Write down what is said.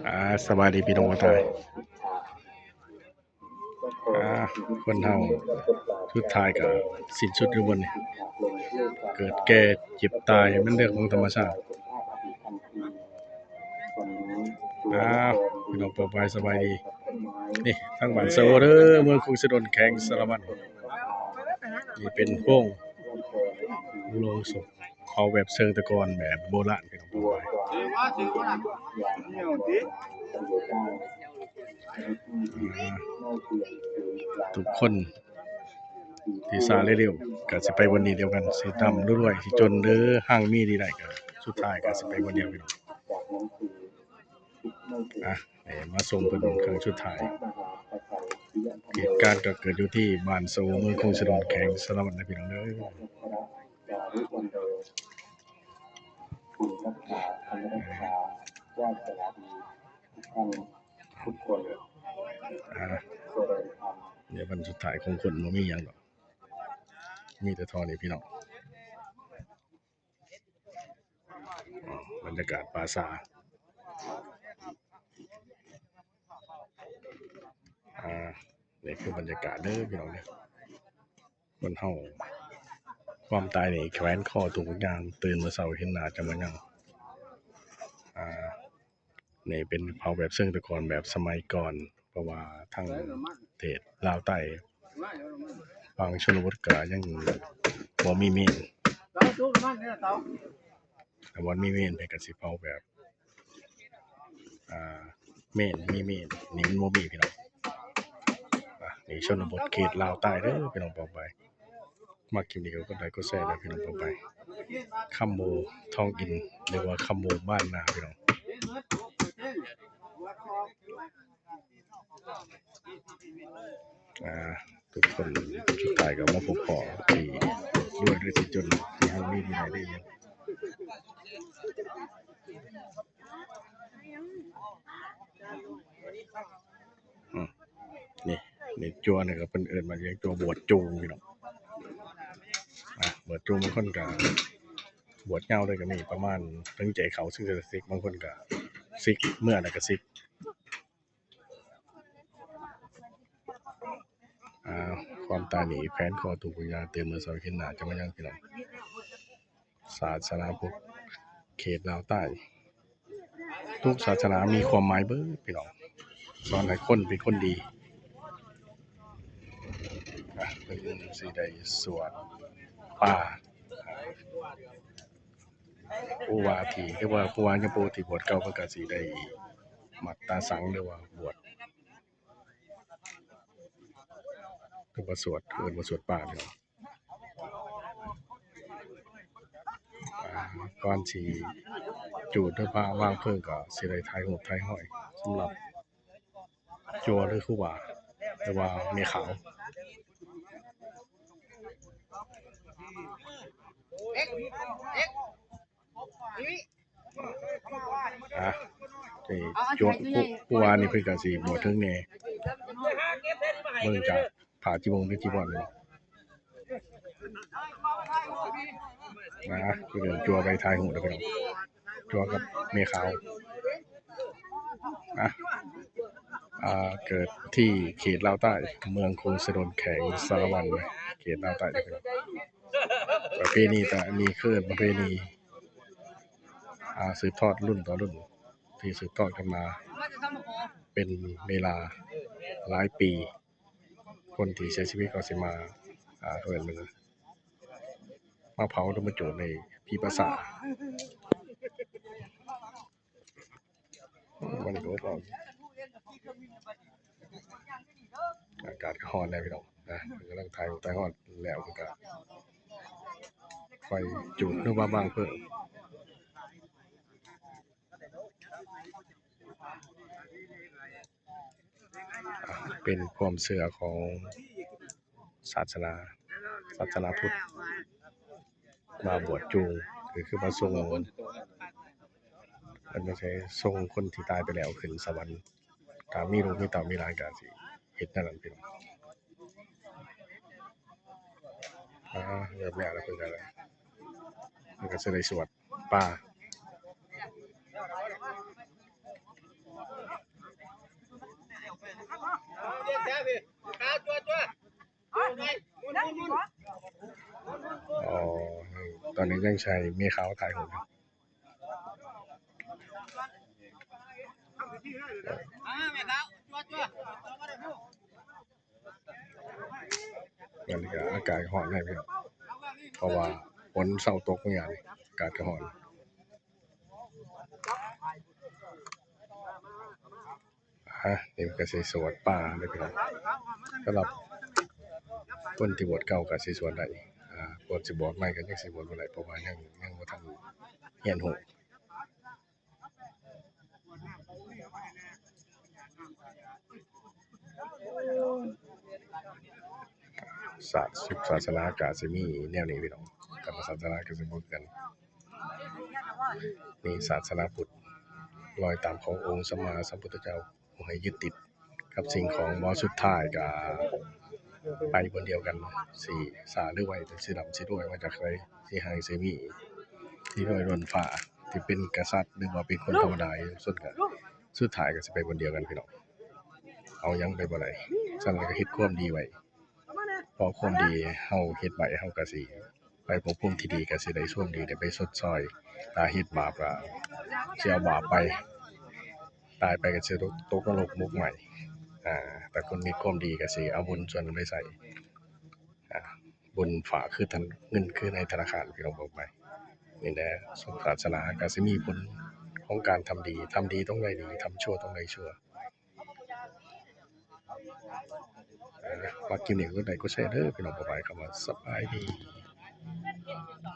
ອ່າ ສະບາຍດີພີ່ນ້ອງປອງປາຍ. ອ່າ ຄົນເຮົາສຸດທ້າຍກໍສິ້ນສຸດຢູ່ບ່ອນນີ້ ເກີດແກ່ເຈັບຕາຍ ມັນເລື່ອງຂອງທຳມະຊາດ. ອ່າ ພີ່ນ້ອງປອງປາຍສະບາຍດີ. ນີ້ທາງບ້ານສະໂອເດີ ເມືອງຄົງສະດົນ ແຂວງສາລະວັນ. ນີ້ເປັນໂຮງໂລງສົບ ເຜົາແບບເຊີງຕະກອນ ແບບໂບລານ ພີ່ນ້ອງປອງປາຍ. ອ່າ ທຸກຄົນທີ່ຊາເລັວໆ ກໍຊິໄປບ່ອນນີ້ດຽວກັນ ຊິລ່ຳຫຼືລວຍ ຊິຈົນ ຫຼືຮັ່ງມີດີໄດ້ ກໍສຸດທ້າຍກໍຊິໄປບ່ອນດຽວກັນ. ອ່ະ ນີ້ມາສົ່ງເພິ່ນຄັ້ງສຸດທ້າຍ. ເຫດການກໍເກີດຢູ່ທີ່ບ້ານສະໂອ ເມືອງຄົງສະດົນ ແຂວງສາລະວັນນະ ພີ່ນ້ອງເດີ. ອ່າ ດຽວບັນສຸດທ້າຍຂອງຄົນບໍ່ມີຫຍັງດອກ ມີແຕ່ທໍ່ນີ້ພີ່ນ້ອງ. ອໍ ບັນຍາກາດປ່າຊ້າ. ອ່າ ນີ້ຄືບັນຍາກາດເດີພີ່ນ້ອງເດີ. ຄົນເຮົາຄວາມຕາຍນີ້ແຂວນຄໍທຸກຢ່າງ ຕື່ນມາເຊົ້າເຫັນໜ້າຈະມາຍັງ. ອ່າ ນີ້ເປັນເຜົາແບບເຊີງຕະກອນແບບສະໄໝກ່ອນ ເພາະວ່າທາງເຂດລາວໃຕ້ຝັ່ງຊົນນະບົດກໍຍັງບໍ່ມີເມນ. ຖ້າບ່ອນມີເມນເພິ່ນກໍຊິເຜົາແບບ ອ່າ ເມນ ມີເມນ ນີ້ມັນບໍ່ມີພີ່ນ້ອງ. ອ່າ ນີ້ຊົນນະບົດເຂດລາວໃຕ້ເດີພີ່ນ້ອງປອງປາຍ. ມັກຄລິບນີ້ກໍກົດໄລກົດແຊເດີພີ່ນ້ອງປອງປາຍ. ຄຳໂມທອງອິນ ຫຼືວ່າຄຳໂມບ້ານນາພີ່ນ້ອງ. ອ່າ ທຸກຄົນສຸດທ້າຍກໍມາພົບພໍ້ທີ່ລວຍ ຫຼື ທີ່ຈົນ ທີ່ຮັ່ງມີດີໄດ້ເລີຍ. ອືມ ນີ້ ນີ້ຈົວນີ້ກໍເພິ່ນເອີ້ນວ່າຫຍັງ ຈົວບວດຈູງພີ່ນ້ອງ. ອ່າ ບວດຈູງ ບາງຄົນກໍບວດຍາວເລີຍກໍມີ ປະມານເຖິງແຈເຂົ້າ ຊິກ ບາງຄົນກໍຊິກ ເມື່ອແລ້ວກໍຊິກ. ອ່າ ຄວາມຕາຍນີ້ແຂວນຄໍທຸກຢ່າງ ຕື່ນມາເຊົ້າເຫັນໜ້າຈະມາຍັງ ພີ່ນ້ອງ. ສາສະໜາພຸດເຂດລາວໃຕ້ ທຸກສາສະໜາມີຄວາມໝາຍເບິດພີ່ນ້ອງ ສອນໃຫ້ຄົນເປັນຄົນດີ. ອ່າ ເພິ່ນຊິໄດ້ສວດປ່າ ອ່າ ຄູບາທີ່ ຫຼືວ່າຄູບາຍາປູ່ທີ່ບວດເກົ່າ ເພິ່ນກໍຊິໄດ້ມັດຕາສັງ ຫຼືວ່າບວດ ຄືວ່າສວດ ເອີ້ນວ່າສວດປ່າພີ່ນ້ອງ. ອ່າ ກ່ອນຊິຈູດ ຫຼືວ່າວາງເພີງ ກໍຊິໄດ້ຖ່າຍຮູບຖ່າຍຮອຍ ສຳລັບ ຈົວ ຫຼື ຄູບາ ຫຼືວ່າແມ່ຂາວ. ອ່າ ນີ້ ຈົວ ຜູ້ ຜູ້ວ່ານີ້ເພິ່ນກໍຊິບວດເທິງແດ່ ເບິ່ງຈາກຜ້າຈີວົງ ຫຼື ຈີວອນນີ້. ນະ ຄືເດີນຈົວໄປຖ່າຍຮູບເດີພີ່ນ້ອງ ຈົວກັບແມ່ຂາວ. ນະ ອ່າ ເກີດທີ່ເຂດລາວໃຕ້ ເມືອງຄົງສະດົນ ແຂວງສາລະວັນ ເຂດລາວໃຕ້ເດີພີ່ນ້ອງ. ປະເພນີ ຕະ ອັນນີ້ຄືປະເພນີ ອ່າ ສືບທອດລຸ້ນຕໍ່ລຸ້ນ ທີ່ສືບທອດກັນມາເປັນເວລາຫຼາຍປີ. ຄົນທີ່ເສຍຊີວິດກໍຊິມາ ອ່າ ເອີ້ນ ມາເຜົາ ຫຼື ມາຈູດໃນຜີປ່າຊ້າ. ມັນກໍ ອາກາດກໍຮ້ອນແລ້ວພີ່ນ້ອງນະ ເພິ່ນກຳລັງຖ່າຍຮູບຖ່າຍຮອດແລ້ວ ເພິ່ນກໍຄ່ອຍຈູດ ຫຼືວ່າວາງເພີງ. ອ່າ ເປັນຄວາມເຊື່ອຂອງສາສະໜາ ສາສະໜາພຸດ ວ່າບວດຈູງ ກໍຄືວ່າສົ່ງ ເອີ້ນວ່າໃສ ສົ່ງຄົນທີ່ຕາຍໄປແລ້ວຂຶ້ນສະຫວັນ ຖ້າມີລູກມີເຕົ້າມີຫຼານກໍຊິເຮັດແນວນັ້ນເປັນ. ອ່າ ເລີ່ມແລ້ວ ເພິ່ນກໍ ເພິ່ນກໍຊິໄດ້ສວດປ່າ. ອັນນີ້ຍັງໃຊ້ເມຂາວຖ່າຍຮູບຢູ່. ອັນນີ້ກໍອາກາດກໍຮ້ອນແຮງ ເພາະວ່າຝົນເຊົາຕົກມື້ວານນີ້ ອາກາດກໍຮ້ອນ. ອາ ນີ້ເພິ່ນກໍຊິສວດປ່າເດ້ພີ່ນ້ອງ. ສຳລັບຄົນທີ່ບວດເກົ່າກໍຊິສວດໄດ້ ອາ ບວດຊິບວດໃໝ່ກໍຍັງຊິບວດບໍ່ໄດ້ ເພາະວ່າຍັງ ຍັງບໍ່ທັນຮຽນຮູ້. ສາດ ສາສະໜາກະຊິມີແນວນີ້ພີ່ນ້ອງ, ແຕ່ລະສາສະໜາກະຊິບໍ່ຄືກັນ. ມີສາສະໜາພຸດ ລອຍຕາມຂອງອົງສຳມາສຳພຸດທະເຈົ້າ ບໍ່ໃຫ້ຍຶດຕິດກັບສິ່ງຂອງ. ບໍ່ ສຸດທ້າຍກະໄປບ່ອນດຽວກັນ ຊິຊ້າຫຼືໄວ ຊິດຳຊິດ້ວຍມາຈາກໃສ ຊິຮ້າຍຊິມີ ທີ່ເພິ່ນລ້ນຟ້າ ທີ່ເປັນກະສັດ ຫຼືວ່າເປັນຄົນທຳມະດາ ສ່ວນກະ ສຸດທ້າຍກໍຊິໄປບ່ອນດຽວກັນພີ່ນ້ອງ. ເອົາຫຍັງໄປບໍ່ໄດ້. ສະນັ້ນກໍເຮັດຄວາມດີໄວ້, ເພາະຄວາມດີເຮົາເຮັດໄວ້ ເຮົາກໍຊິໄປພົບພູມທີ່ດີ ກໍຊິໄດ້ຊວມດີ ໄດ້ໄປຊົດຊ່ອຍ. ຖ້າເຮັດບາບກໍຊິເອົາບາບໄປ, ຕາຍໄປກໍຊິຕົກ ຕົກນະລົກໝົກໄໝ້. ອາ ແຕ່ຄົນມີຄວາມດີກໍຊິເອົາບຸນສ່ວນນັ້ນໄປໃຊ້. ອາ ບຸນຝາກຄືທະນາ ເງິນຄືໃນທະນາຄານ ພີ່ນ້ອງ ບອກໄປ. ນີ້ແຫຼະ ສົມປາດຖະໜາກໍຊິມີຜົນຂອງການທຳດີ, ທຳດີຕ້ອງໄດ້ດີ, ທຳຊົ່ວຕ້ອງໄດ້ຊົ່ວ. ອາ ມັກຄລິບນີ້ກໍກົດໄລກົດແຊເດີພີ່ນ້ອງ ບອກໄປຄຳວ່າສະບາຍດີ.